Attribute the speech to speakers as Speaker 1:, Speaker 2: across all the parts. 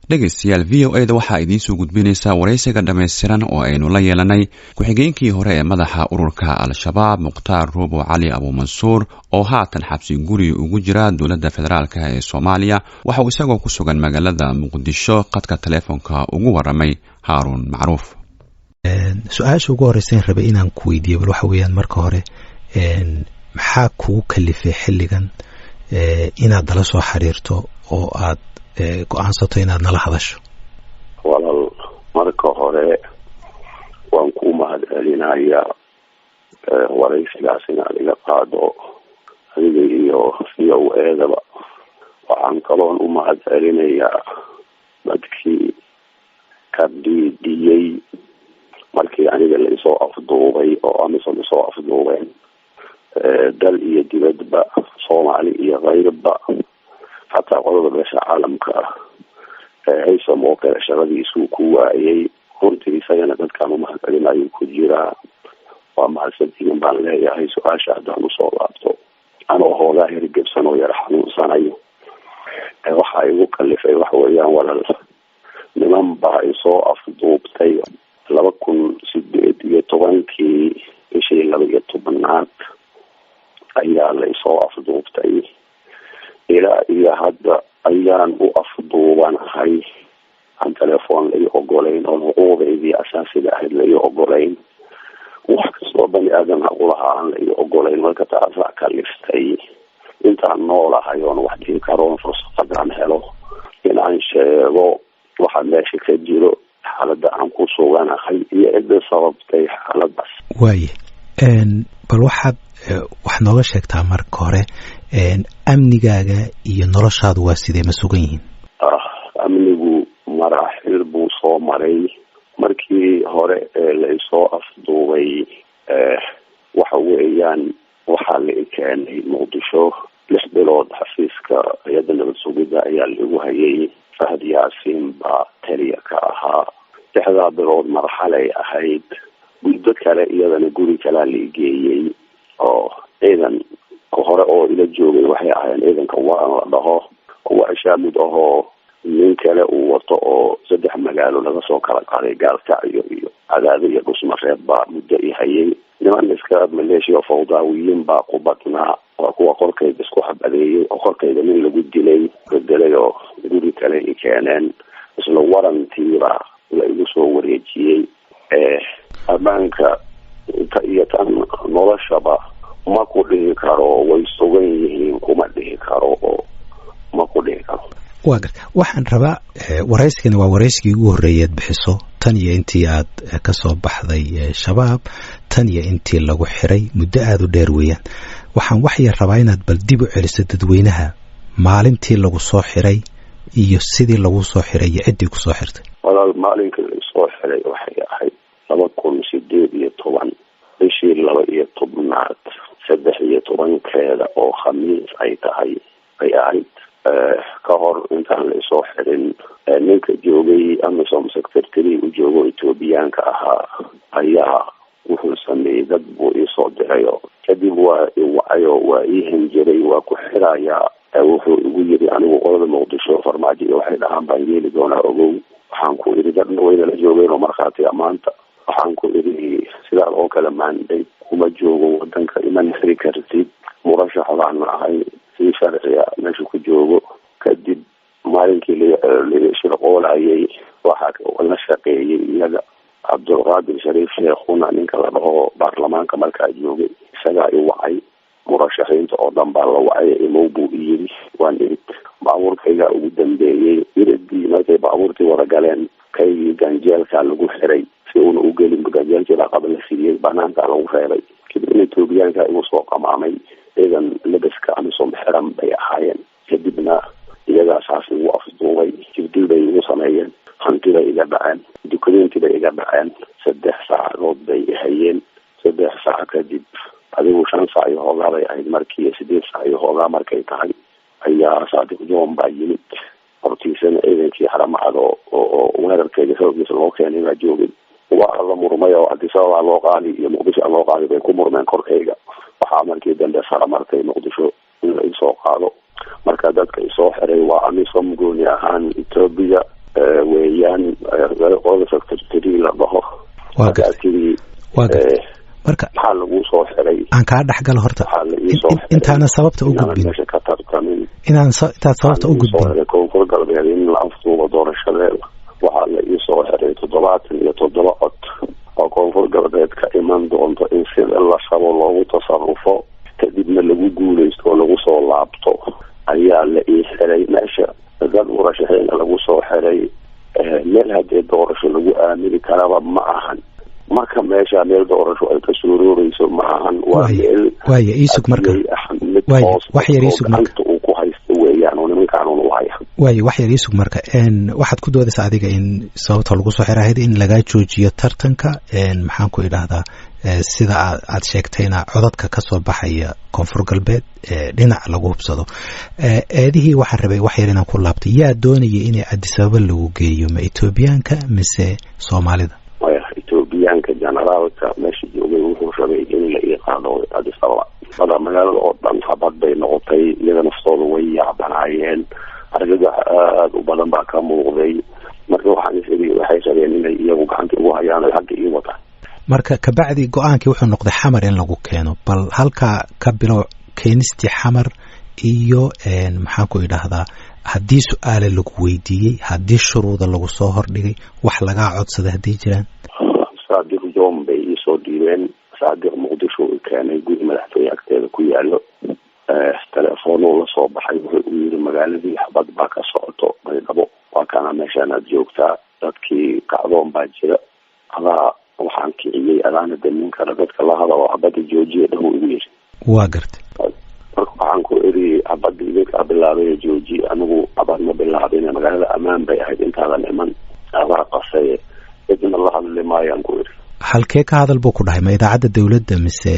Speaker 1: Dhegaystayaal, VOA da waxaa idiinsoo gudbinaysaa waraysiga dhammaystiran oo aynu la yeelanay ku-xigeenkii hore ee madaxa ururka Al-Shabaab, Mukhtaar Ruubo Cali Abuumansuur, oo haatan xabsi guri ugu jira dowladda federaalk ee Soomaaliya. Waxa uu isagoo ku sugan magaalada Muqdisho khadka teleefonka ugu waramay Haaruun Macruuf.
Speaker 2: Su-aasha ugu horeysan rabay inaan ku weydiiyo bal waxa weeyaan, marka hore, maxaa kugu kalifay xilligan inaad nala soo xiriirto oo aad go-aansato inaad nala hadasho?
Speaker 3: Walaal, marka hore waan ku mahad celinayaa waraysigaas inaad iga qaado, adiga iyo VOA-daba. Waxaan kaloon u mahad celinayaa dadkii ka dhiidhiyey markii aniga la isoo afduubay oo AMISOM isoo afduubeen, dal iyo dibadba, Soomaali iyo keyrba, xataa qolada beesha caalamka ah. Haysam oo kale shaqadiisuu ku waayay runtii, isagana dadkaan umahad celinayo ku jiraa. Waa mahadsantihiin baan leeyahay. Su-aasha haddaan usoo laabto, anoo hoogaa hirgebsan oo yar xanuunsanayo, waxa igu kalifay waxa weeyaan, walal, niman baa isoo afduubtay 2018-kii, bishii 12-aad ayaa la isoo afduubtay. Ilaa iyo hadda ayaan u afduubanahay, aan telefoon la ii ogolayn oon xuquuqdaydii asaasiga ahayd la ii ogolayn, wax kastoo bani aadam xaqulahaa aan la ii ogolayn. Marka taasaa kaliftay intaan noolahay oon wax dhihi karoon fursadaan helo inaan sheego waxa meesha ka jiro, xaaladda aan ku suganahay iyo cidda sababtay xaaladaas.
Speaker 2: Waaye, bal waxaad wax nooga sheegtaa marka hore, amnigaaga iyo noloshaadu waa sidee? Ma sugan yihiin?
Speaker 3: Amnigu maraaxil buu soo maray. Markii hore ee la isoo afduubay, waxa weeyaan, waxaa la i keenay Muqdisho. 6 bilood xafiiska hay-adda nabad sugidda ayaa laigu hayay. Fahad Yaasiin baa taliya ka ahaa. 6-daa bilood marxalay ahayd. Muddo kale iyadana guri kalaa la igeeyey oo ciidan hore oo ila joogay waxay ahaayeen ciidanka waran la dhaho, kuwa ashaamud ahoo nin kale uu wato oo saddex magaalo laga soo kala qaaday, Gaalkacyo iyo Cadaado iyo Dhusmareeb, baa muddo i hayay. Niman iska maleeshiya fawdaawiyiin baa ku badnaa. Waa kuwa qorkayga isku xabadeeyey oo qorkayga nin lagu dilay bedelay oo guri kale i keeneen. Isla warantiiba la igu soo wareejiyey. Ammaanka iyo tan noloshaba ma ku dhihi karo way sugan yihiin, kuma dhihi karo oo ma ku dhihi karo.
Speaker 2: Waa garta. Waxaan rabaa, waraysigani waa waraysigii ugu horreeyeed bixiso tan iyo intii aad ka soo baxday Shabaab, tan iyo intii lagu xiray, muddo aada u dheer weeyaan. Waxaan wax yar rabaa inaad bal dib u celiso dadweynaha maalintii lagu soo xiray iyo sidii lagu soo xiray iyo ciddii kusoo xirtay.
Speaker 3: Walaal, maalinkii laisoo xiray waxay ahayd 2018, bishii 12-aad, 13-keeda, oo Khamiis ay tahay ay ahayd. Ka hor intaan la isoo xirin, ninka joogay AMISOM secretary u joogo, Ethoobiyaanka ahaa, ayaa wuxuu sameeyey dad buu iisoo diray. Oo kadib waa iwacay oo waa ii hanjiray, waa ku xirayaa. Wuxuu igu yiri, anigu qolada Muqdisho, Farmaajo iyo waxay dhahaan baan yeeli doonaa, ogow. Waxaan ku idhi, dadna waynala joogeen oo markhaati amaanta, waxaan ku idhi, sidaas oo kale maanday kuma joogo wadanka, iman xiri kartid, murashax baan ahay, si sharciya meesha ku joogo. Kadib maalinkii shirqoolayay waxaa la shaqeeyey iyaga Cabdulqaadir Shariif Sheekhuna, ninka la dhaho baarlamaanka markaa joogay, isagaa i wacay. Murashaxiinta oo dhan baa la wacay, imow buu iyiri. Waan irid, baabuurkaygaa ugu dambeeyey. Iridii markay baabuurtii wada galeen, kaygii ganjeelkaa lagu xiray si uuna u gelin. Ganjeelkii baa qaba la siiyey, banaankaa lagu reebay. Kadibna Etoobiyaankaa igu soo qamaamay. Ciidan labaska AMISOM xiran bay ahaayeen. Kadibna iyagaa saas igu afduubay, jibdil bay igu sameeyeen, hantibay iga dhaceen, dukumeenti bay iga dhaceen. 3 saacadood bay ihayeen. 3 saac kadib, adigu 5 saac iyo hoogaa bay ahayd markii, 8 saac iyo hoogaa markay tahay, ayaa Saadiq John baa yimid. Hortiisana ciidankii Haramacad oo weerarkeeda xoogiisa loo keenay baa joogay. Waa la murmay oo Addis Ababa loo qaadi iyo Muqdisho loo qaadi bay ku murmeen korkayga. Waxaa markii dambe faramartay Muqdisho in la isoo qaado. Marka dadka isoo xiray waa AMISOM, gooni ahaan Etoobiya.
Speaker 2: Waa gartay, waa gartay. Marka
Speaker 3: maxaa lagu soo xiray?
Speaker 2: Aan kaa dhexgalo horta, intaana sababta u gudbin,
Speaker 3: meesha ka tartamin,
Speaker 2: inaan intaad sababta u gudbin.
Speaker 3: Koonfur Galbeed in la afduubo doorashadeeda waxaa la iisoo xiray 77 cod oo Koonfur Galbeed ka iman doonto in sida la rabo loogu tasarufo, kadibna lagu guuleysto oo lagu soo laabto ayaa la ii xiray. Meesha dad murashaxiina lagu soo xiray, meel haddee doorasho lagu aamini karaba ma ahan. Marka meesha meel doorasho ay ka suurooreyso ma ahan, waa meel
Speaker 2: waaya iisug marka
Speaker 3: mid
Speaker 2: waaya
Speaker 3: hoos
Speaker 2: wax yar iisug marka
Speaker 3: gacanta uu ku haysto weeyaan oo nimankaanun u haya.
Speaker 2: Waayo, wax yar iisug marka. Waxaad ku doodaysa adiga in sababta lagu soo xirahayd in lagaa joojiyo tartanka, maxaan ku idhaahdaa, sida aad sheegtayna codadka ka soo baxaya Koonfur Galbeed dhinac lagu hubsado. Eedihii waxaan rabay wax yar inaan ku laabtay. Yaa doonaya inay Adisababa lagu geeyo, ma Etoobiyaanka mise Soomaalida?
Speaker 3: Maya, Etoobiyaanka. Generaalka meesha joogay wuxuu rabay in la ii qaado Addis Ababa. Bada magaalada oo dhan xabad bay noqotay, iyaga naftooda way yaabanaayeen, argagax aada u badan baa ka muuqday. Marka waxaan is iri waxay rabeen inay iyagu gacanta ugu hayaan oy xagga ii wataan.
Speaker 2: Marka kabacdi go-aankii wuxuu noqday Xamar in lagu keeno. Bal halkaa ka bilow, keenistii Xamar iyo maxaan ku idhaahdaa, haddii su-aale lagu weydiiyey, haddii shuruuda lagu soo hordhigay, wax lagaa codsaday haddii jiraan.
Speaker 3: Saadiq John bay iisoo dhiibeen. Saadiq Muqdisho u keenay, guri madaxtooye agteeda ku yaalo. Telefoonuu la soo baxay, wuxuu u yiri magaaladii xabad baa ka socoto Baydhabo, waa kana meeshaan aad joogtaa, dadkii kacdoon baa jira, adaa waxaan kiciyey, adaana damin kara, dadka la hadalo, xabadda joojiya dhahu igu yiri.
Speaker 2: Waa gartay.
Speaker 3: Marka waxaan ku iri xabadda idinkaa bilaabay, jooji, anigu xabad ma bilaabin, magaalada ammaan bay ahayd intaadan iman, adaa qasaye, cidna la hadli maayaan ku iri.
Speaker 2: Halkee ka hadal buu ku dhahay? Ma idaacadda dawladda mise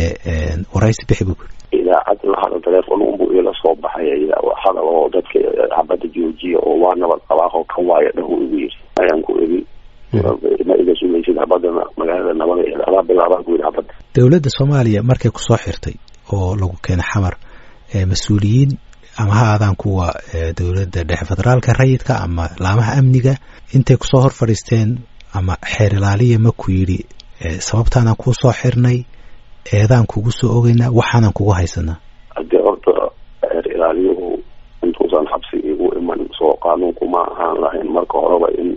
Speaker 2: waraysi bixi buu ku yidhi?
Speaker 3: Idaacad la hadal, telefoon unbuu iila soo baxay, hadal oo dadka xabadda joojiya oo waa nabad qabaaqoo ka waaya dhahu igu yiri. Ayaan ku iri ma iga sugaysid xabadana, magaalada nabada adaa bilaabaan ku yidhi xabadda.
Speaker 2: Dowladda Soomaaliya markay kusoo xirtay oo lagu keenay Xamar, mas-uuliyiin ama ha aadaan kuwa dowladda dhexe federaalka rayidka ama laamaha amniga, intay kusoo hor fadhiisteen ama xeer ilaaliya ma ku yidhi sababtaanaan kuu soo xirnay, eedaan kugu soo ogeynaa, waxaanan kugu haysanaa?
Speaker 3: Haddii horta xeer ilaaliyuhu intuusan xabsi igu iman soo qaanuunkuma ahaan lahayn marka horeba in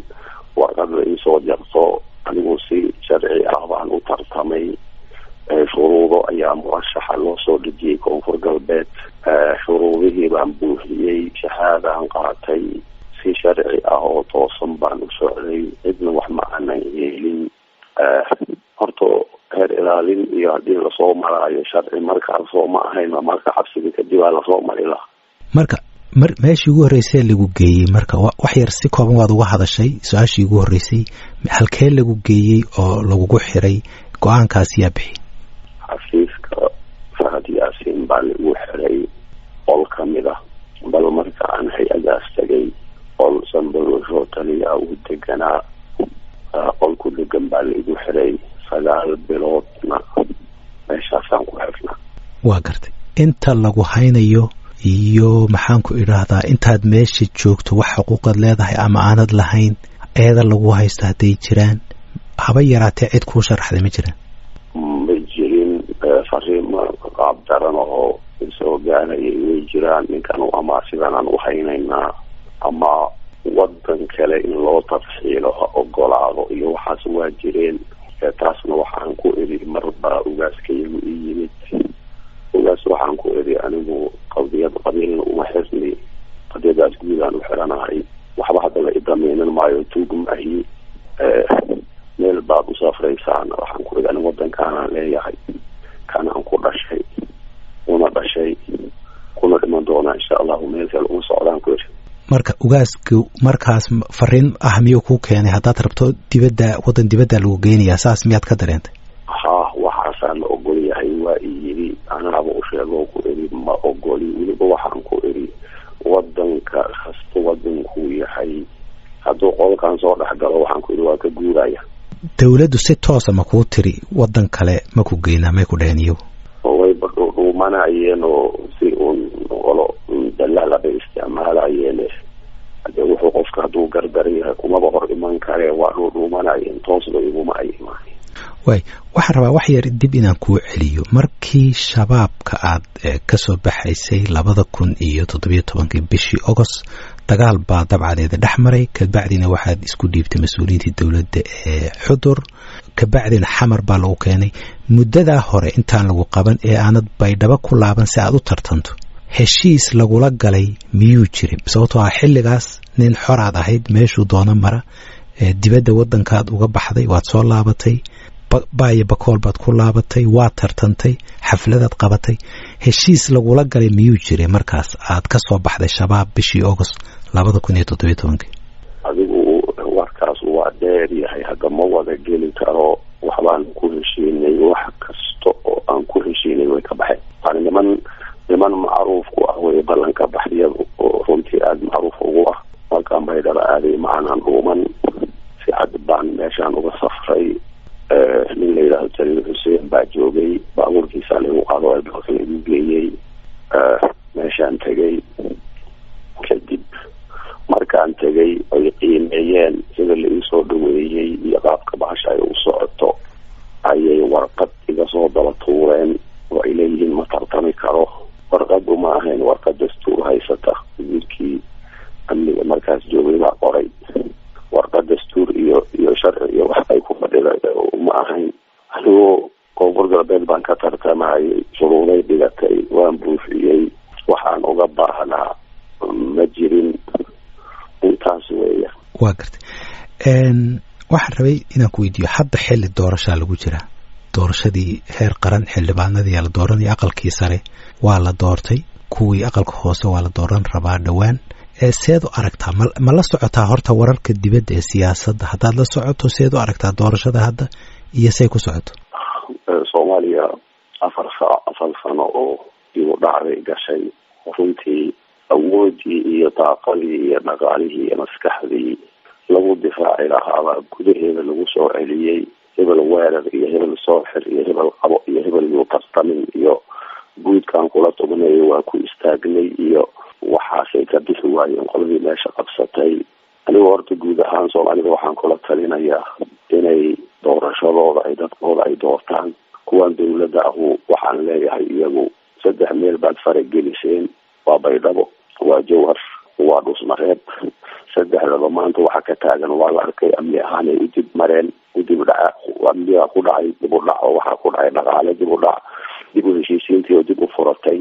Speaker 3: warqad la iisoo jarto. Anigu si sharci ah baan u tartamay, shuruudo ayaa murashaxa loo soo dhejiyey Koonfur Galbeed, shuruudihii baan buuxiyey, shahaadaan qaatay, si sharci ah oo toosan baan u socday, cidna wax ma aanan yeelin. Horta heer ilaalin iyo haddii lasoo maraayo sharci markaa soo ma ahayn, marka xabsiga kadib aa lasoo mari laha.
Speaker 2: Marka mar meeshii ugu horreysay lagu geeyey, marka wax yar si kooban waad uga hadashay su-aashii ugu horreysay, halkee lagu geeyey oo lagugu xiray, go-aankaas yaa bixi?
Speaker 3: Xafiiska Fahad Yaasiin baa lagu xiray, qol kamid ah. Bal marka aan hay-adaas tagay, qol sanbalosho taliyaa uu deganaa, qol ku dhegan baa laigu xiray. 9 biloodna meeshaasaan ku xirnaa.
Speaker 2: Waa gartay. Inta lagu haynayo iyo maxaan ku idhaahdaa, intaad meesha joogto, wax xuquuqaad leedahay ama aanad lahayn, eeda lagu haysto hadday jiraan, haba yaraatee cid kuu sharaxday ma jiraan?
Speaker 3: Ma jirin. Fariimo qaab daran oo soo gaarayay way jiraan, ninkan ama sidanaan u haynaynaa ama wadan kale in loo tafxiilo ha ogolaado iyo waxaas waa jireen. Taasna waxaan ku iri marbaa ugaaskaygu i yimid, ugaas waxaan ku iri anigu qadiyad qabiilna uma xirni, qadiyadaas guudaan u xiranahay, waxba hadda la idamiinan maayo, tuug maahi, meel baad u safraysaan. Waxaan ku iri anigu wadankaanaan leeyahay, kanaan ku dhashay, una dhashay, kuna dhiman doonaa insha allahu, meel kale uma socdaan ku iri.
Speaker 2: Marka ugaasku markaas fariin ah miyuu kuu keenay, haddaad rabto dibadda, waddan dibadda lagu geynayaa, saas miyaad ka dareentay?
Speaker 3: Ha, waxaasaa la ogol yahay waa i yidhi, anaaba u sheego ku iri ma ogoli. Weliba waxaan ku iri wadanka kasta wadankuu yahay hadduu qolkan soo dhex galo, waxaan ku iri waa ka guuraya.
Speaker 2: Dawladdu si toosa ma kuu tiri waddan kale ma ku geynaa, may ku dheheen iyagu?
Speaker 3: Wayba dhuumanayeen oo si uun qolo dalaala bay isticmaalayeen. Hadee wuxuu qofka hadduu gardaran yahay kumaba hor iman kare, waa dhuudhuumanayeen, toosba iguma ay imaan.
Speaker 2: Waay, waxaan rabaa wax yar dib inaan kuu celiyo. Markii Shabaabka aad kasoo baxaysay 2017-kii bishii Agost, dagaal baa dabcadeeda dhex maray. Kabacdina waxaad isku dhiibtay mas-uuliyiintii dowladda ee Xudur, kabacdina Xamar baa lagu keenay. Muddadaa hore intaan lagu qaban ee aanad Baydhabo ku laaban si aad u tartanto, heshiis lagula galay miyuu jiray? Sababtoo ah xilligaas nin xoraad ahayd, meeshuu doono mara, dibadda waddankaad uga baxday, waad soo laabatay, Baayo Bakool baad ku laabatay, waad tartantay, xafladaad qabatay. Heshiis lagula galay miyuu jiray markaas aad ka soo baxday Shabaab bishii Agost 2017-kii?
Speaker 3: Adigu warkaas waa dheer yahay, hadda ma wada geli karo. Waxbaan ku heshiinay, wax kasta oo aan ku heshiinay way ka baxeen. Waana niman macruuf ku ah wey ballanka baxyadu, oo runtii aada macruuf ugu ah. Markaan Baydhaba aaday macanaan dhuuman, si cad baan meeshaan uga safray. Nin la yidhaahdo Jaliil Xuseen baa joogay, baabuurkiisaa laigu qaado, albaabka laigu geeyey, meeshaan tegay. Kadib markaan tegay ay qiimeeyeen sida la iisoo dhaweeyey iyo qaabka bahasha ay u socoto, ayay warqad iga soo daba tuureen oo ay leeyihiin ma tartami karo. Warqadu ma ahayn warqad dastuur haysata, wasiirkii amniga markaas joogay baa qoray. Warqad dastuur iyo sharci iyo wax ay ku fadhida ma ahayn. Anigoo Koonfur Galbeed baan ka tartamayay, shuruuday dhigatay waan buufiyey, waxaan uga baahnaa ma jirin, intaas weeya.
Speaker 2: Waa gartay. Waxaan rabay inaan ku weydiiyo, hadda xilli doorashaa lagu jiraa, doorashadii heer qaran, xildhibaanadii la dooranaya, aqalkii sare waa la doortay, kuwii aqalka hoose waa la dooran rabaa dhowaan. Seed u aragtaa? Ma la socotaa horta wararka dibadda ee siyaasadda? Haddaad la socoto, seed u aragtaa doorashada hadda iyo say ku socoto?
Speaker 3: Soomaaliya 4 sano oo dib u dhacday gashay. Runtii awoodii iyo daaqadii iyo dhaqaalihii iyo maskaxdii lagu difaaci lahaabaa gudaheeda lagu soo celiyey. Hebel weerar iyo hebel soo xir iyo hebel qabo iyo hebel yuu tartamin iyo guudkan kula tugnayo waa ku istaagnay iyo waxaasay ka bixi waayeen qoladii meesha qabsatay. Anigu horta guud ahaan Soomaalida waxaan kula talinayaa inay doorashadooda ay dadkooda ay doortaan. Kuwan dawladda ahu waxaan leeyahay, iyagu saddex meel baad farageliseen: waa Baydhabo, waa Jowhar, waa Dhusmareeb. Saddexdaba maanta waxa ka taagan waa la arkay. Amni ahaan ay u dib mareen, u dib dhaca amnigaa ku dhacay, dib u dhac oo waxaa ku dhacay dhaqaale dib u dhac, dib u heshiisiintii oo dib u furatay.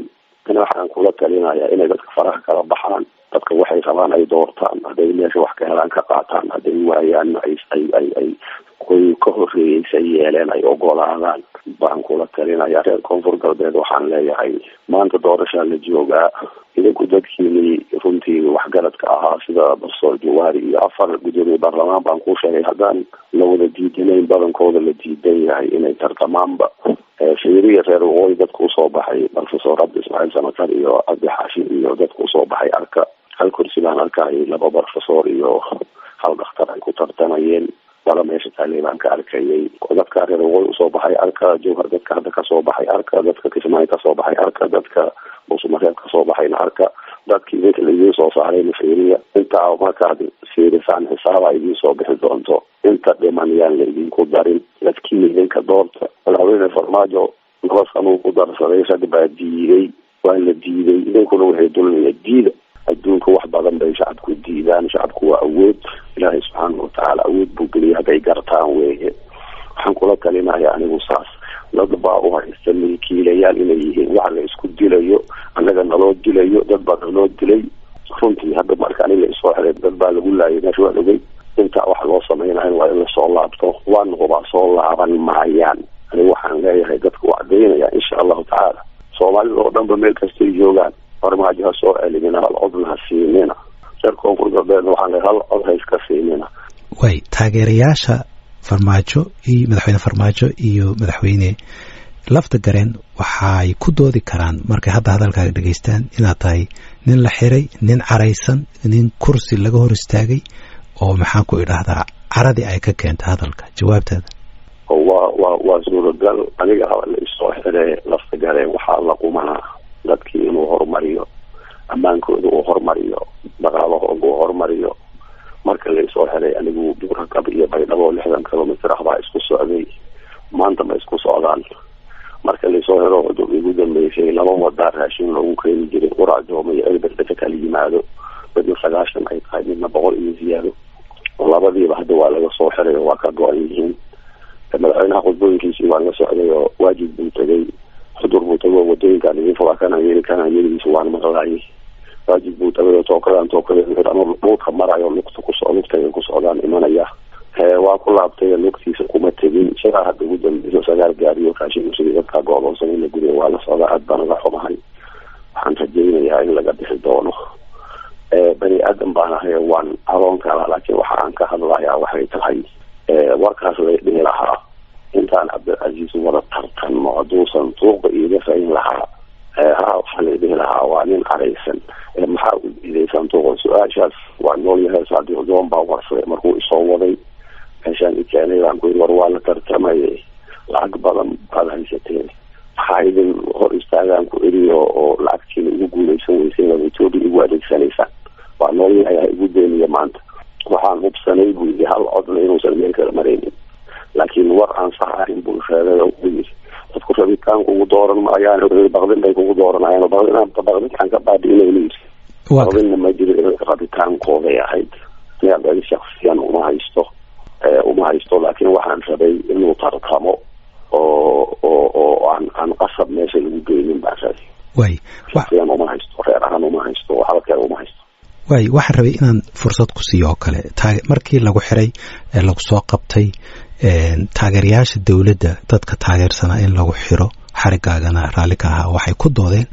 Speaker 3: Ana waxaan kula talinayaa inay dadka faraha kala baxaan, dadka waxay rabaan ay doortaan, hadday meesha wax ka helaan ka qaataan, hadday waayaanna ay kuwii ka horreeyeysay yeeleen ay ogolaadaan baan kula talinayaa. Reer Koonfur Galbeed waxaan leeyahay, maanta doorashaa la joogaa. Idinku dadkiini runtii waxgaradka ahaa sida Professor Jawaari iyo afar gudoomiye baarlamaan baan kuu sheegay, haddaan la wada diidanayn, badankooda la diidan yahay inay tartamaanba. Fiiriya reer waqooyi dadka usoo baxay, Professor Cabdi Ismaaciil Samatar iyo Cabdi Xaashi iyo dadka usoo baxay. Arka, hal kursi baan arkayay laba professor iyo hal dhakhtar ay ku tartamayeen. Bala meesha taaley baan ka arkayay. Dadka reer waqooyi usoo baxay arka, Jowhar dadka hadda kasoo baxay arka, dadka Kismaayo kasoo baxay arka, dadka Buusumareeb kasoo baxayna arka, dadka idinka la idiin soo saarayna fiiriya. Intaa markaad fiirisaan xisaaba idiin soo bixi doonto. Inta dhiman yaan la idinku darin, dadkiina idinka doorta. Madaxweyne Farmaajo 2 sanuu ku darsaday, rag baa diiday, waa la diiday. Idinkuna waxay dulmiya diida. Adduunka wax badan bay shacabku diidaan. Shacabku waa awood, Ilaahay subxaana watacaala awood buu geliyay hadday gartaan weeye. Waxaan kula talinaya anigu saas, dad baa u haysta milkiilayaal inay yihiin. Waxa la isku dilayo annaga naloo dilayo, dad baa naloo dilay runtii. Hadda marka aniga isoo xiray dad baa lagu laayay meesha, waan ogey. Intaa waxa loo samaynayo waa in lasoo laabto, waan hubaa soo laaban maayaan. Anigu waxaan leeyahay dadka u cadaynaya, insha Allahu tacaala, Soomaalida oo dhanba meel kastay joogaan, Farmaajo ha soo celinina, hal codna ha siinina. Reer Koonfur Galbeedna waxaan leeyahay, hal cod ha iska siinina.
Speaker 2: Waay, taageerayaasha Farmaajo iyo madaxweyne Farmaajo iyo madaxweyne Lafta Gareen waxay ku doodi karaan markay hadda hadalkaaga dhegaystaan inaad tahay nin la xiray, nin caraysan, nin kursi laga hor istaagay oo maxaan ku idhaahdaa caradii ay ka keentay hadalka. Jawaabtaada?
Speaker 3: Waa suuragal. Aniga haba la isoo xiree, Lafta Gareen waxaa la qumanaa dadkii inuu horumariyo, ammaankooda uu horumariyo, dhaqaalahooda uu horumariyo. Marka la isoo xiray anigu Buurakab iyo Baydhabo 60 kilomitr ah baa isku socday. Maanta soo helo ugu dambeysay 2 wadaa raashin loogu keeni jiray, qurac jooma iyo elberdeka kala yimaado, midna 90 ay tahay, midna 100 iyo ziyaado. Labadiiba hadda waa laga soo xiray oo waa ka go-an yihiin. Madaxweynaha khudbooyinkiisii waan la socday oo waajib buu tegay, Xudur buu tagay oo wadooyinkaan idin furaa kana yeeli kana yeeligiisa waan maqlaayay. Waajib buu tagay oo tookadan tookada ama dhulka marayo lugta ku lugtay ku socdaan imanaya. Waa ku laabtay lugtiisa kuma tegin. Isagaa hadda ugu dambeyso 9 gaari oo raashin usigay dadkaa go-doonsan in la guriga waa la socdaa. Aad baan uga xumahay, waxaan rajaynayaa in laga bixi doono. Bani aadam baan ahay, waan adoon kala, laakiin waxa aan ka hadlayaa waxay tahay warkaas lay dhihi lahaa intaan Cabdilcasiis wada tartanno hadduusan tuuqa iiga fayn lahaa, ha waxaa lay dhihi lahaa waa nin caraysan, maxaa u diidaysaan tuuqa? Su-aashaas waa nool yahay. Saadiq Joon baa warsaday markuu isoo waday meeshaan i keenay, baan ku yiri war waa la tartamayay, lacag badan baad haysateen, maxaa idin hor istaagaan ku eriyo oo lacagtiina ugu guuleysan weyseen baad Etoobiya igu adeegsanaysaan? Waa nool yahay, ha igu beeniyo maanta. Waxaan hubsanay buu yidhi hal codna inuusan meel kala maraynin, laakiin war aan sax ahayn buu sheegay oo uu yidhi dadku rabitaan kugu dooran maayaan, baqdin bay kugu dooranayaan, baqdintaan ka baabi'inaynu yidhi. Baqdinna ma jiro, rabitaankooday ahayd. Aniga shaksiyan uma haysto, uma haysto, laakiin waxaan rabay inuu tartamo oo oo oo aan aan qasab meesha lagu geynin baan rabay.
Speaker 2: Waay,
Speaker 3: shaksiyan uma haysto, reer ahaan uma haysto, waxba kale uma haysto.
Speaker 2: Waay, waxaan rabay inaan fursad ku siiyo oo kale markii lagu xiray lagu soo qabtay taageerayaasha dowladda, dadka taageersanaa in lagu xiro xarigaagana raalli ka ahaa, waxay ku doodeen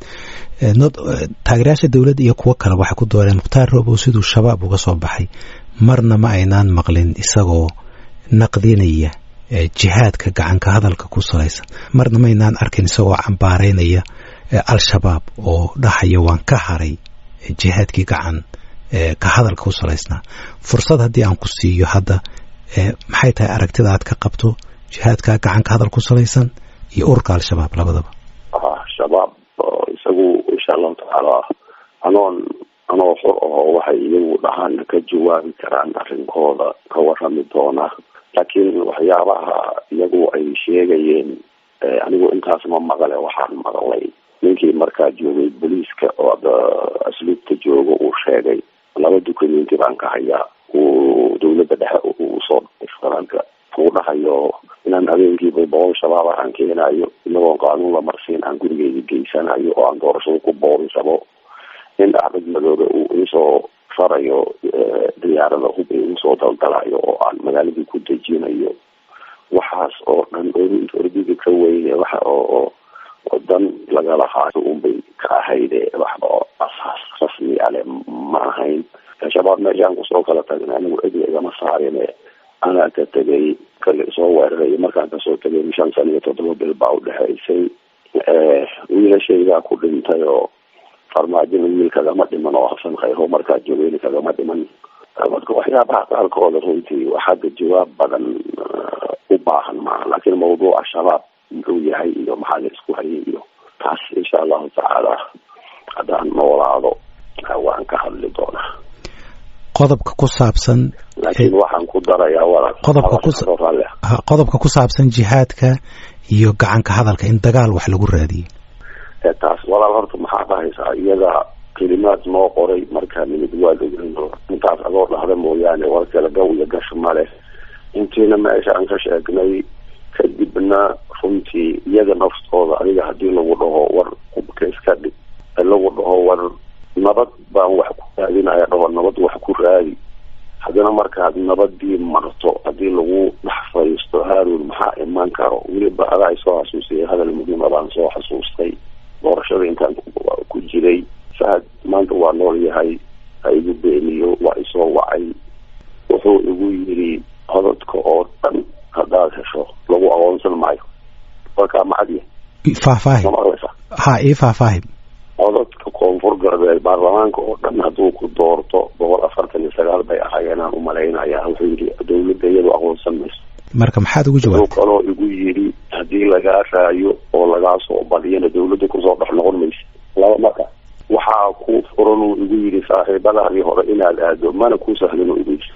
Speaker 2: taageerayaasha dowladda iyo kuwo kale waxay ku doodeen Mukhtaar Robow siduu Shabaab uga soo baxay marna ma aynaan maqlin isagoo naqdinaya jihaadka gacanka hadalka ku salaysan, marna ma aynaan arkin isagoo cambaaraynaya Al-Shabaab oo dhahaya waan ka haray jihaadkii gacan ka hadalka ku salaysnaa. Fursad haddii aan ku siiyo hadda, maxay tahay aragtida aad ka qabto jihaadka gacanka hadal ku salaysan iyo ururka Al-Shabaab labadaba?
Speaker 3: Shabaab isagu insha Allahu tacaala anoo xor aho waxay iyagu dhahaan ka jawaabi karaan, arrinkooda ka warrami doona. Laakiin waxyaabaha iyagu ay sheegayeen anigu intaas ma maqle. Waxaan maqlay ninkii markaa joogay booliiska oo asluubta jooga uu sheegay 2 dukumenti baan ka hayaa uu dowladda dhexe uu soo federaalka uu dhahayo inaan habeenkiiba 100 Shabaab aan keenayo inagoon qaanuun la marsiin aan gurigeyga geysanayo oo aan doorashada ku boorin rabo, in Axmed Madoobe uu iisoo farayo diyaarada hub igu soo daldalayo oo aan magaaladii ku dejinayo. Waxaas oo dhan ordiga ka weyne waxa oo dan lagala haayo unbay ka ahayde, waxba oo asaas rasmi ale ma ahayn. Shabaab meeshaan kusoo kala tagnay anigu cidna igama saarine, anaa ka tegay kale soo weeraray. Markaan kasoo tegay 5 sano iyo 7 bil baa udhexaysay. Wiilashaygaa ku dhintay oo Farmaajina wiil kagama dhiman oo Xasan Khayro markaa joogayna kagama dhiman. Marka waxyaabaha qaarkooda runtii hadda jawaab badan u baahan maaha, laakiin mawduuca Shabaab muxuu yahay iyo maxaa la isku hayay iyo taas insha Allahu tacaala haddaan noolaado waan ka hadli doonaa.
Speaker 2: Qodobka ku saabsan,
Speaker 3: laakiin waxaan ku darayaa walaal
Speaker 2: qodobka ku saabsan jihaadka iyo gacanka hadalka in dagaal wax lagu raadiyo.
Speaker 3: Taas walaal horta maxaa dhahaysaa iyada kelimaad noo qoray markaa nimid waad ogeen intaas adoo dhahda mooyaane war kale gaw iyo gash male. Intiina meesha aan ka sheegnay kadibna runtii iyaga naftooda adiga haddii lagu dhaho war hubka iska dhig, lagu dhaho war nabad baan wax ku raadinaya, dhaho nabad wax ku raadi, haddana markaad nabadii marto haddii lagu dhex fadhiisto Haaruun maxaa iman karo? Weliba adaa isoo xasuusiyay hadal muhiima baan soo xasuustay doorashada intaan ku jiray. Fahad maanta waa nool yahay, ha igu beeniyo, waa isoo wacay, wuxuu igu yiri codadka oo dhan haddaad hesho lagu aqoonsan maayo. Warkaa macadiya
Speaker 2: faahfaahi ha ii faahfaahi.
Speaker 3: Codadka Koonfur Galbeed baarlamaanka oo dhan hadduu ku doorto 149 bay ahaayeen aan umalaynaya, wuxuu yidhi dowladda iyadu aqoonsan mayso.
Speaker 2: Marka maxaad ugu jawaabtay?
Speaker 3: Wuxuu kaloo igu yidhi haddii lagaa raayo oo lagaa soo badiyana dowladda kusoo dhex noqon mayso. Laba marka waxaa ku furan uu igu yidhi saaxiibadaadii hore inaad aado mana ku sahlin uu igu yidhi.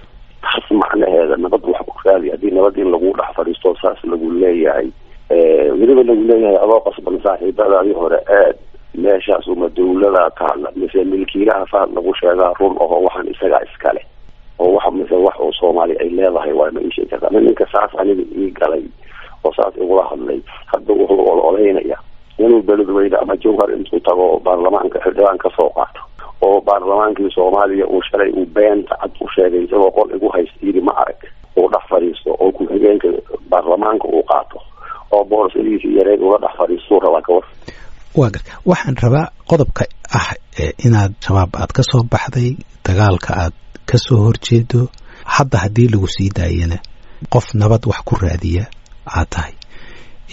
Speaker 3: Taas macnaheeda nabad wax ku raadi, haddii nabad in lagu dhex fadhiisto saas lagu leeyahay Weliba lagu leeyahay adoo qasban saaxiibadaadii hore aad meeshaas uma dawladaa taalla mise milkiilaha faad lagu sheegaa run aho waxaan isagaa iskale oo wax mise wax oo Soomaali ay leedahay waa ma ii sheegi kartaa? Ninka saas aniga ii galay oo saas igula hadlay hadda wuxuu ololeynaya inuu Beledweyne ama Jowhar intuu tago baarlamaanka xildhibaan ka soo qaato, oo baarlamaankii Soomaaliya uu shalay uu beenta cad u sheegay isagoo qol igu haysta yidhi ma arag, uu dhex fadhiisto oo ku-xigeenka baarlamaanka uu qaato oo boorsadiisa yareed ula dhex fadhiistuu rabaa kawar.
Speaker 2: Waa gar. Waxaan rabaa qodobka ah inaad Shabaab aad ka soo baxday, dagaalka aad ka soo horjeedo, hadda haddii lagu sii daayana qof nabad wax ku raadiya aad tahay,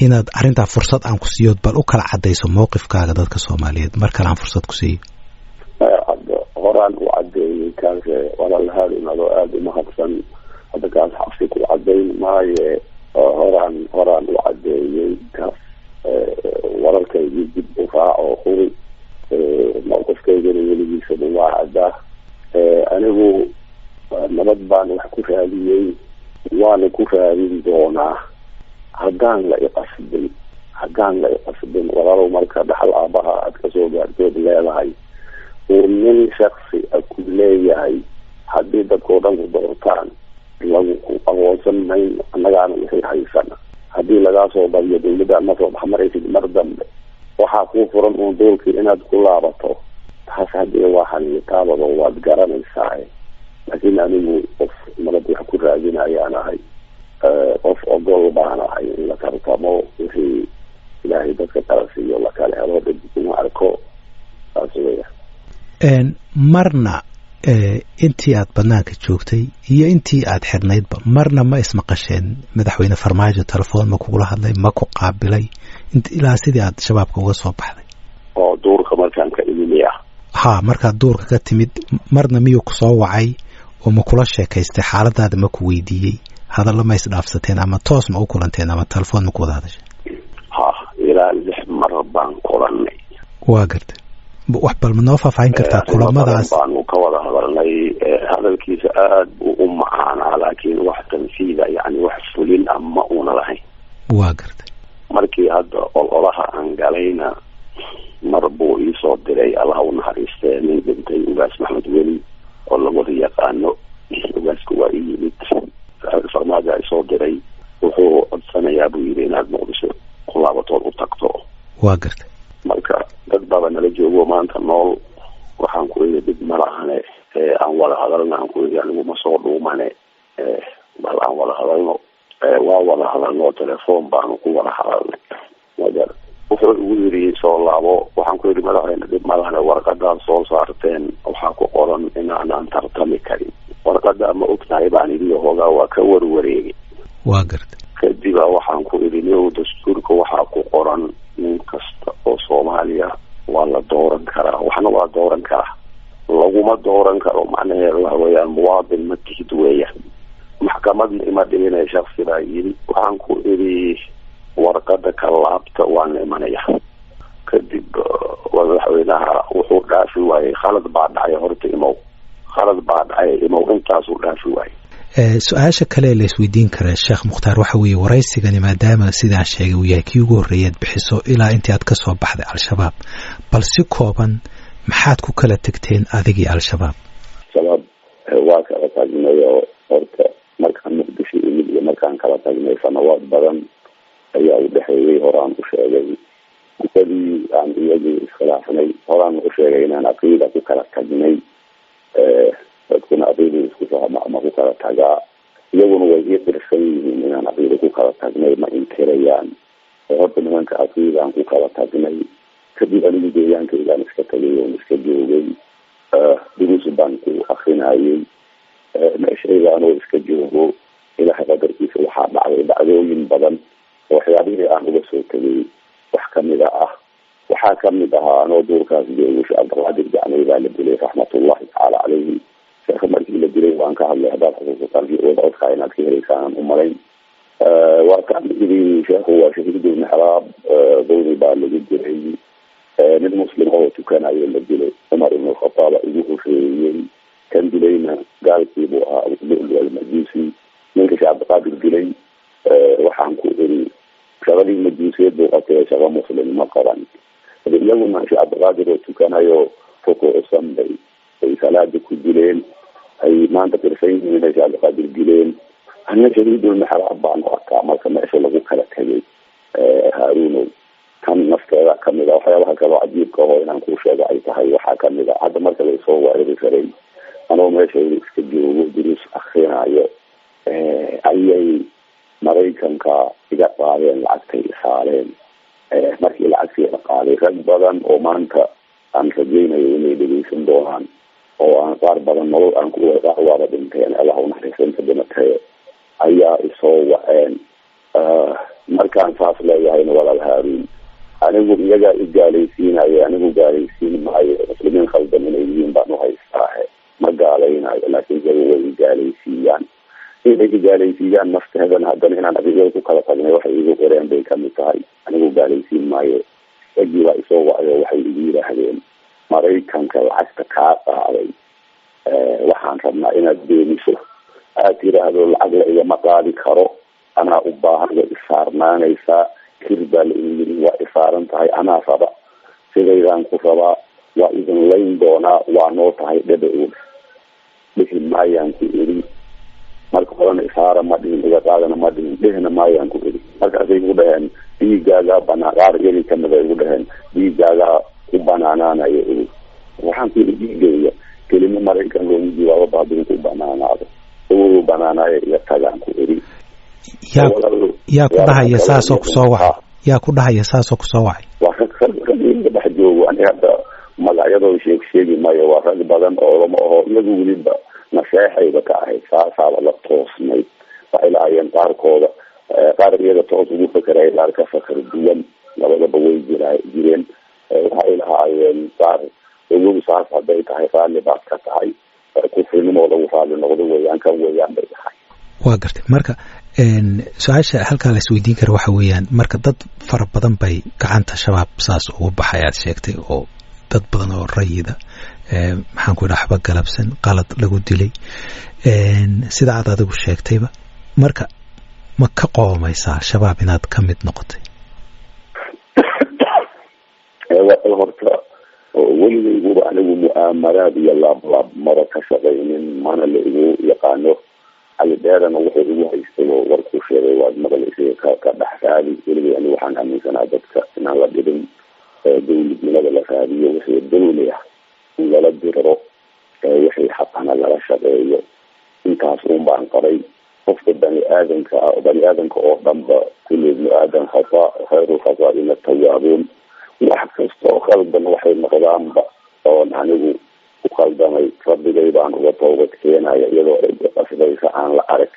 Speaker 2: inaad arrintaa fursad aan ku siiyood bal u kala caddayso mowqifkaaga dadka Soomaaliyeed. Mar kale aan fursad ku siiyo.
Speaker 3: Hadda horaan u caddeeyey kaase, walaal Haarun, adoo aada umahadsan. Hadda kaas xabsi ku caddayn maaye, horaan u caddeeyey kaas. Wararkaygii dib u raac oo hubi, mowqifkaygana weligiisaba waa caddaa. Anigu nabad baan wax ku raadiyey, waana ku raadin doonaa haddaan la iqasbin, haddaan la iqasbin. Walaalow, marka dhaxal aabaha aad kasoo gaartood leedahay uu nin shaksi a ku leeyahay haddii dadkao dhan ku doortaan lagu aqoonsan mayn, annagaana wixii haysana haddii lagaa soo badiyo dawladdan ma soo baxmaraysid mar dambe, waxaa kuu furan uun doolkii inaad ku laabato. Taas haddii waa xaniitaabado waad garanaysaa, laakiin anigu qof nabad wax ku raadinayaan ahay, qof ogol baan ahay in la tartamo, wixii Ilaahay dadka kala siiyo la kala helo, dhib kuma arko, saas weya.
Speaker 2: Marna intii aad banaanka joogtay iyo intii aad xidhnaydba marna ma ismaqasheen madaxweyne Farmaajo? Telefoon ma kugula hadlay, ma ku qaabilay ilaa sidii aad Shabaabka uga soo baxday?
Speaker 3: Oo duurka markaan ka imimiya?
Speaker 2: Ha, markaad duurka ka timid marna miyuu kusoo wacay oo ma kula sheekaystay? Xaaladaada ma ku weydiiyey? Hadallo ma isdhaafsateen ama toos ma u kulanteen ama telefoon ma ku wada hadasheen?
Speaker 3: Ha, ilaa 6 mar baan kulannay.
Speaker 2: Waa gartay. Wax bal ma noo faahfaahin kartaa kulamadaas?
Speaker 3: Baanu ka wada hadalnay. Hadalkiisa aada buu u macaanaa, laakiin wax tanfiida, yani wax fulin ah, ma una lahayn.
Speaker 2: Waa gartay.
Speaker 3: Markii hadda ololaha aan galayna mar buu iisoo diray, Allaha u naxariistee, nin dhintay, Ugaas Maxmed Weli oo la wada yaqaano. Ugaasku waa ii yimid, Farmaajo isoo diray, wuxuu codsanayaa buu yidhi inaad Muqdisho ku laabatood u tagto.
Speaker 2: Waa gartay.
Speaker 3: Marka dad baaba nala joogo maanta nool. Waxaan ku idhi dhib ma lahane, aan wada hadalna. Aan ku idhi anigu ma soo dhuumane, bal aan wada hadalno. Waa wada hadalno, telefoon baanu ku wada hadalnay. Magar wuxuu igu yidhi soo laabo. Waxaan ku yidhi madaxweyne, dhib ma lahane, warqadaad soo saarteen waxaa ku qoran inaanaan tartami karin, warqada ma og tahay baan idhi. Hoogaa waa ka warwareegay.
Speaker 2: Waa gartay.
Speaker 3: Kadiba waxaan ku idhi niow, dastuurka waxaa ku qoran nin kasta oo Soomaaliya waa la dooran karaa, waxna waa dooran karaa, laguma dooran karo macnaheedu waxa weeyaan muwaadin ma tihid weeyaan. Maxkamadna ima dhiginaya, shaksi baa yidhi. Waxaan ku idhi warqada ka laabta, waana imanaya. Kadib madaxweynaha wuxuu dhaafi waayey khalad baa dhacay horta imow, khalad baa dhacay imow, intaasuu dhaafi waayey.
Speaker 2: Su-aasha kale la isweydiin kara, Sheekh Mukhtaar, waxa weeye waraysigani maadaama sidaan sheegay uu yahay kii ugu horreeyaad bixiso ilaa intii aad ka soo baxday Al-Shabaab, bal si kooban maxaad ku kala tegteen adigii Al-Shabaab?
Speaker 3: Shabaab waa kala tagnay oo horta markaan Muqdisho imid iyo markaan kala tagnay sanawaad badan ayaa u dhexeeyey. Horaan u sheegay muddadii aan iyagii iskhilaafnay, horaan u sheegay inaan caqiida ku kala tagnay. Dadkuna caqiida isku fahma ama ku kala tagaa, iyaguna way ii qirsan yihiin inaan caqiida ku kala tagnay, ma inkirayaan. Horta nimanka caqiidaan ku kala tagnay. Kadib anigu deegaankaygaan iska tagay oon iska joogay, duruus baan ku akrinayay meeshayda anoo iska joogo. Ilaahay qadarkiisa waxaa dhacday dhacdooyin badan oo waxyaabihii aan uga soo tegay wax kamida ah. Waxaa kamid ahaa anoo duurkaas joogo, Sheekh Cabdiqaadir Gacmay baa la dilay, raxmatullahi tacaala caleyhi. Sheekha markii la dilay waan ka hadlay, haddaad xusuusataan wada codkaa inaad ka helaysaan umalayn. Waa kaan idhi sheekhu waa shahiidu mixraab, dulmi baa lagu dilay, nin muslim oo tukanayo la dilay. Cumar ibn Alkhataaba igu horeeyey, kan dilayna gaalkii buu ahaa, Abululu Almajuusi, ninka Sheekh Cabdiqaadir dilay. Waxaan ku iri shaqadii ma Sheekh Cabdiqaadir oo tukanayo rukuucsan bay ay salaada ku dileen, ay maanta qirsan yihiin inay Sheekh Cabdiqaadir dileen. Anna shahiidulmixraab baan u arkaa. Marka meesha lagu kala tegay, Haaruunow, tan nafteeda kamid a. Waxyaabaha kaloo cajiibka aho inaan kuu sheego ay tahay waxaa kamid a, hadda marka laisoo weerari karay, anoo meeshayda iska joogo, duruus akrinayo, ayay Maraykanka iga qaadeen lacagtay isaaleen. Markii lacagtii la qaaday, rag badan oo maanta aan rajaynayo inay dhegeysan doonaan, oo aan qaar badan nolol aan ku, qaar waaba dhinteen, Allah unaxariisinta dhimatee, ayaa isoo waceen. Markaan saas leeyahayna, walaal Haaruun, anigu iyagaa i gaalaysiinayo, anigu gaalaysiin maayo. Muslimiin khaldan inay yihiin baan uhaystaahe, ma gaalaynayo, laakiin iyagu way igaalaysiiyaan. Inay igaalaysiiyaan nafteedana haddana inaan adigada ku kala tagnay waxay igu qoreen bay kamid tahay. Anigu gaalaysiin maayo. Raggii baa isoo wacay oo waxay igu yidhaahdeen, "Maraykanka lacagta kaa qaaday waxaan rabnaa inaad beeniso, aad tiraahdo lacag la igama qaadi karo, anaa u baahan, way isaarnaanaysaa, kir baa la igu yiri, waa isaaran tahay, anaa raba, sidaydaan ku rabaa, waa idin layn doonaa, waa noo tahay dhebe." Uur dhihi maayaan ku iri. Marka horena isaara ma dhihin, iga qaadana ma dhihin, dhihna maayaan ku iri. Markaasay igu dhaheen, "Dhiigaagaa banaa." Qaar iyagii kamid ay igu dhaheen, "Dhiigaagaa ku banaanaanayo." Iri, waxaan ku iri, "Dhiigayga kelimo Maraykan loogu jawaabo baadin ku banaanaado, ugu banaanaayo, iga tagaan," ku iri.
Speaker 2: Yaa ku dhahaya saasoo kusoo wacay? Yaa ku dhahaya saasoo kusoo wacay?
Speaker 3: Waa rag rag iyaga dhex joogo. Ani hadda magacyadooda sheegi maayo. Waa rag badan oo lama aho, iyagu weliba naseexayba ka ahayd, saasaaba la toosnayd. Waxay lahaayeen qaarkooda, qaar iyaga toos ugu fekeraya, qaar ka fakar duwan, labadaba way jireen. Waxay lahaayeen qaar, "Ogow, saas hadday tahay raalli baad ka tahay, kufrinimo lagu raalli noqdo weeyaan, kan weeyaan," bay tahay.
Speaker 2: Waa gartay. Marka su-aasha halkaa la isweydiin kara waxa weeyaan, marka dad fara badan bay gacanta Shabaab saas ugu baxay aad sheegtay, oo dad badan oo rayida, maxaan ku idhaha, waxba galabsan, qalad lagu dilay sida aad adigu sheegtayba, marka ma ka qoomaysaa Shabaab inaad ka mid noqotay?
Speaker 3: Horta weligayguba anigu mu'aamaraad iyo laablaab maba ka shaqaynin, mana la igu yaqaano. Cali Dheerana wuxuu igu haystay oo warkuu sheegay waad maqlaysay, ka dhex raadi. Weligay anigu waxaan aaminsanaa dadka inaan la dhibin, dawladnimada la raadiyo, wixii dawli ah in lala diriro, wixii xaqana lala shaqeeyo. Intaas un baan qabay. Qofka bani aadanka ah, bani aadanka oo dhanba, kullu ibnu aadan khata, khayru khataaina tawaabuun. Wax kasta oo khaldan waxay noqdaanba oon anigu ku khaldamay, Rabbigay baan uga toobad keenaya, iyadoo cid qasbaysa aan la arag.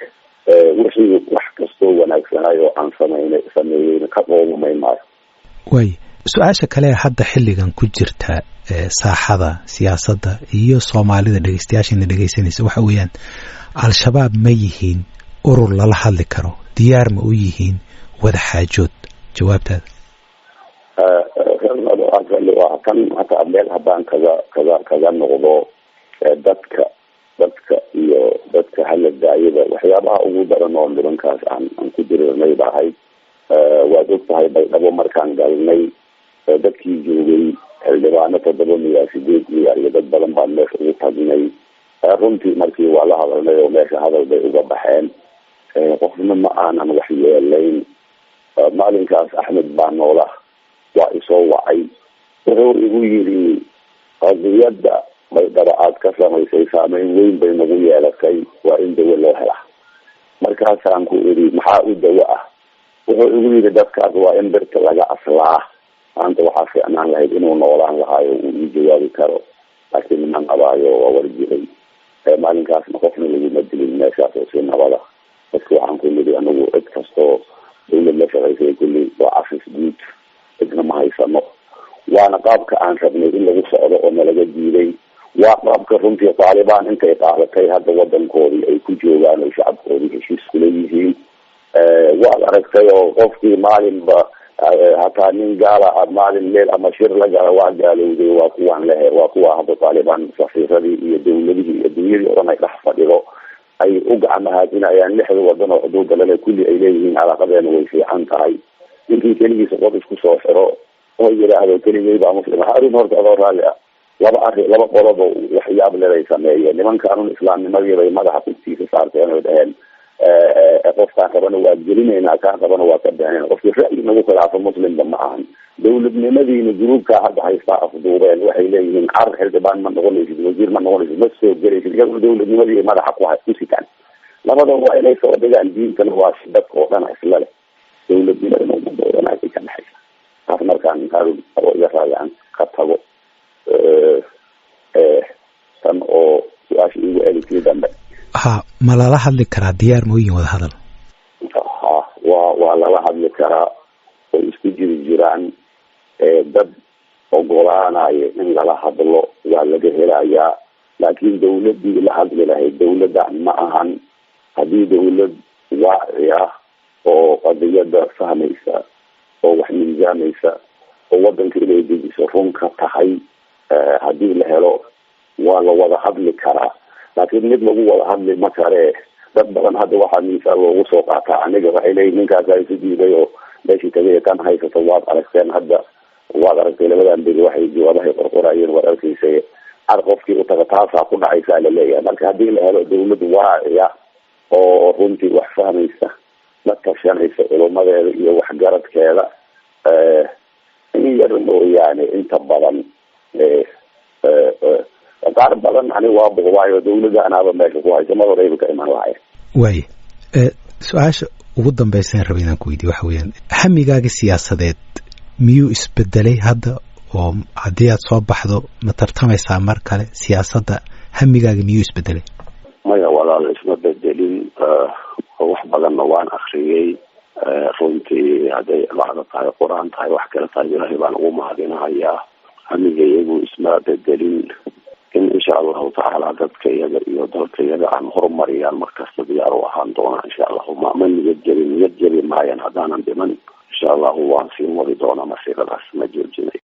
Speaker 3: Wixii wax kastoo wanaagsanay oo aan samaynay sameeyeyna ka qoomamayn maayo.
Speaker 2: Waay, su-aasha kale hadda xilligan ku jirta saaxada siyaasadda iyo Soomaalida dhegeystayaashiina dhegeysanaysa waxa weeyaan, Al-Shabaab ma yihiin urur lala hadli karo? Diyaar ma u yihiin wada xaajood? Jawaabtaada.
Speaker 3: Kan hataa meel haddaan kaga noqdo, dadka iyo dadka hala daayada, waxyaabaha ugu daran oo nimankaas aan ku dirirnay ba ahayd. Waad og tahay, Baydhabo markaan galnay, dadkii joogay, xildhibaano 7 miya 8 miya iyo dad badan baan meesha ugu tagnay. Runtii markii waa la hadalnay oo meesha hadal bay uga baxeen, qofna ma aanan wax yeelayn. Maalinkaas Axmed baa noola, waa isoo wacay, wuxuu igu yiri, "Qadiyadda Baydhabo aad ka samaysay saameyn weyn bay nagu yeelatay, waa in dawo loo helaa." Markaasaan ku iri, "Maxaa u dawo ah?" Wuxuu igu yiri, "Dadkaas waa in birta laga aslaa." Maanta waxaa fiicnaan lahayd inuu noolaan lahaayo uu ii jawaabi karo, laakiin ma nabaayo, waa warjiray. Maalinkaasna qofna laguma dilin meeshaas oo si nabada dadka waxaan ku niri, anigu cid kastoo dawlad la shaqaysay kulli waa cafis guud, cidna ma haysano. Waana qaabka aan rabnay in lagu socdo oo nalaga diiday. Waa qaabka runtii Taalibaan intay qaadatay hadda wadankoodii ay ku joogaan oo shacabkoodii heshiis kula yihiin. Waad aragtay oo qofkii maalinba hataa nin gaala a maalin meel ama shir la gala, waa gaalowday. Waa kuwaan lehe, waa kuwa hadda Taalibaan safiiradii iyo dawladihii iyo dunyadii o dhan ay dhex fadhido, ay u gacmahaadinayaan lixda wadan oo xuduudda lale, kulli ay leeyihiin calaaqadeena way fiican tahay. Ninkii keligiisa qof isku soo xiro. Oo yidhaahdo keligay baa muslim. Arrin horta adoo raalli ah, laba arri, laba qoloba waxyaab lebay sameeyeen nimankaanun. Islaamnimadii bay madaxa kugtiisa saarteen oy dhaheen qofkaan rabana waa gelinaynaa, kaan rabana waa ka bixinayna. Qofkii ra'yi nagu khilaafo muslimba ma ahan. Dawladnimadiina gruubkaa hadda haystaa afduubeen. Waxay leeyihiin car xildhibaan ma noqonaysid, wasiir ma noqonaysid, ma soo gelaysid. Iyaguna dawladnimadii madaxa ku sitaan. Labada waa inay soo dhigaan. Diintana waa si dadka oo dhan isla leh, dawladnimadana umada oo dhan ay ka dhexaysa. Taas markaan Haarun abo iga raayaan ka tago tan oo su-aasha igu celi kii dambe.
Speaker 2: Ha, ma lala hadli karaa? Diyaar mooyin wada hadal?
Speaker 3: Ha, waa lala hadli karaa. Way isku jiri jiraan dad ogolaanayo in lala hadlo, waa laga helayaa, laakiin dawladii la hadli lahayd dawladdan ma ahan. Haddii dawlad waaci ah oo qadiyada fahmaysa oo wax miisaamaysa oo wadanka inay dejiso run ka tahay haddii la helo, waa la wada hadli karaa, laakiin mid lagu wada hadli ma kare. Dad badan hadda waxaa miisaal loogu soo qaataa aniga. Waxay leeyihin ninkaasaa isu diiday oo meeshii tagay kan haysato. Waad aragteen hadda, waad aragtay labadan beri waxay jawaabahay qorqorayeen, waad arkaysay. Car qofkii utaga taasaa ku dhacaysaa laleeyahay. Marka haddii la helo dawlad waaciya oo runtii wax fahmaysa, la tashanaysa culumadeeda iyo waxgaradkeeda, in yar mooyaane inta badan qaar badan ani waa buqbaayo dawladda anaaba meesha ku haysa mar horeyba ka iman lahayen.
Speaker 2: Waaya, su-aasha ugu dambaysan raba inaan ku weydiye waxa weeyaan, hamigaaga siyaasadeed miyuu isbedelay hadda? Oo haddii aad soo baxdo, ma tartamaysaa mar kale siyaasadda? Hamigaaga miyuu isbedelay?
Speaker 3: Maya walaal, isma bedelin. Wax badanna waan akriyey runtii. Hadday bacdo tahay, qur-aan tahay, wax kale tahay, Ilaahay baan ugu mahadinahayaa. Hamiga iyagu isma bedelin. In insha Allahu tacaala dadka iyaga iyo dalka iyaga aan horumariyaan markasta diyaar u ahaan doonaa insha Allahu. Ma niyad jebin, niyad jebi maayan. Haddaanan dhiman, insha Allahu waan siin wadi doonaa masiiradaas, ma joojinayo.